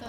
ฮั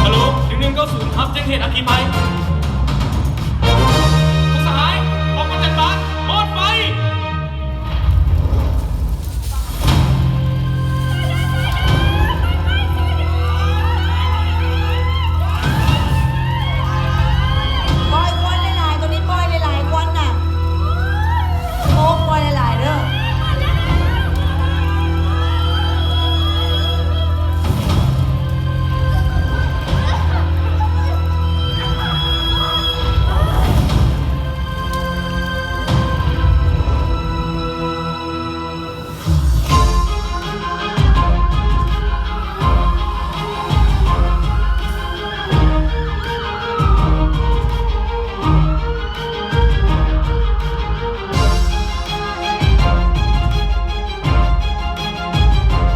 ลโหล หนึ่งหนึ่งเก้าศูนย์ รับแจ้งเหตุอัคคีภัย ทุกสหาย ออกมาจากร้าน มอดไฟ ປ່ອຍຄວັນຫຼາຍໆ ໂຕນີ້ປ່ອຍຫຼາຍໆ ຄວັນນະ ໂອ້ ປ່ອຍຫຼາຍໆເດີ.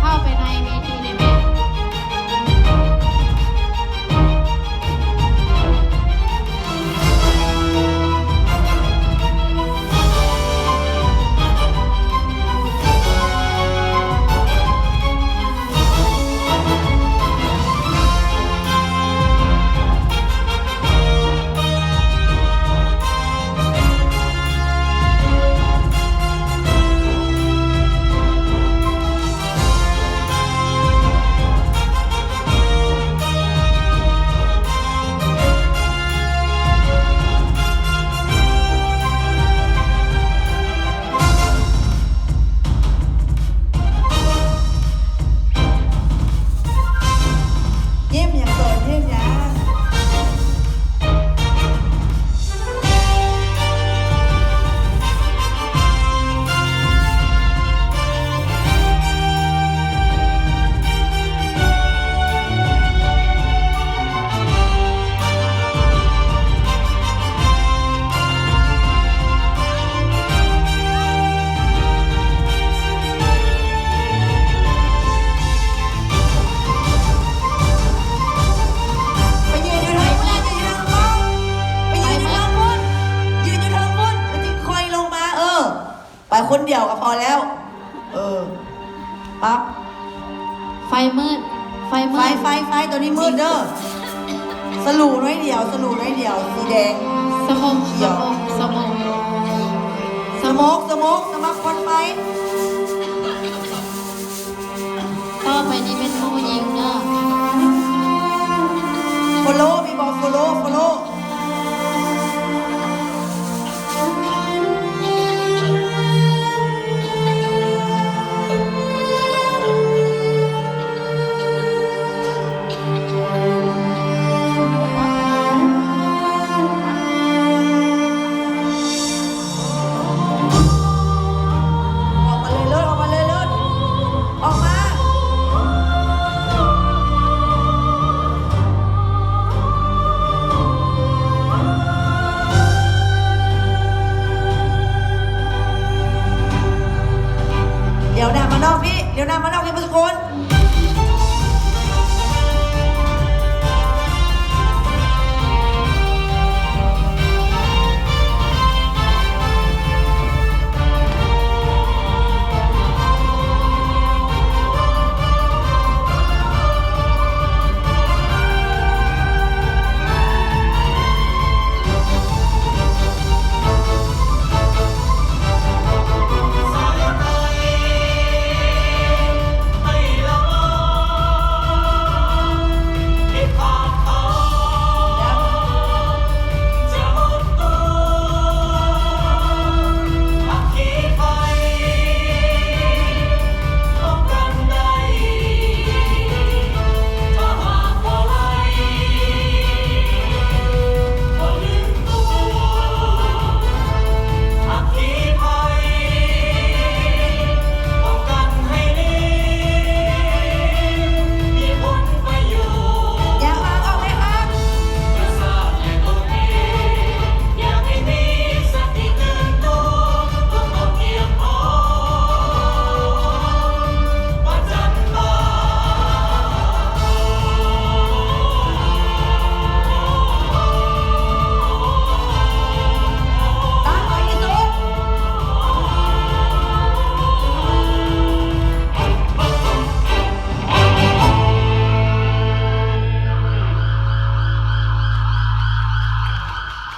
ເຂົ້າໄປໃນເວທີໄດ້ແມ່. ຍິ້ມຫຍັງ ເຂີນຍິ້ມຫຍັງ? ໄປຢືນຢູ່ເທິງພຸ້ນ ໄປຢືນຢູ່ເທິງພຸ້ນ ຢືນຢູ່ເທິງພຸ້ນ ແລ້ວຈຶ່ງຄ່ອຍລົງມາ ເອີ. ໄປຄົນດຽວກໍພໍແລ້ວ ເອີ ປັບ ໄຟມືດ ໄຟມືດ ໄຟ ໄຟ ໄຟ ໂຕນີ້ມືດເດີ ສະຫຼູໜ້ອຍດຽວ ສະຫຼູໜ້ອຍດຽວ ສີແດງ ສະໝົກ ຂຽວ ສະໝົກ ສະໝົກ ສະໝົກ ສະໝັກຄວັນໄຟ. ຕໍ່ໄປນີ້ແມ່ນຜູ້ຍິງເດີ ໂຟໂລ ມີບໍ່ ໂຟໂລ ໂຟໂລ. ອອກມາເລີຍເລີດ ອອກມາເລີຍເລີດ ອອກມາ.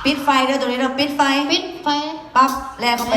ປິດໄຟເດີ ໂຕນີ້ເດີ ປິດໄຟ ปิดไฟ ປັບ ແລ່ເຂົ້າໄປ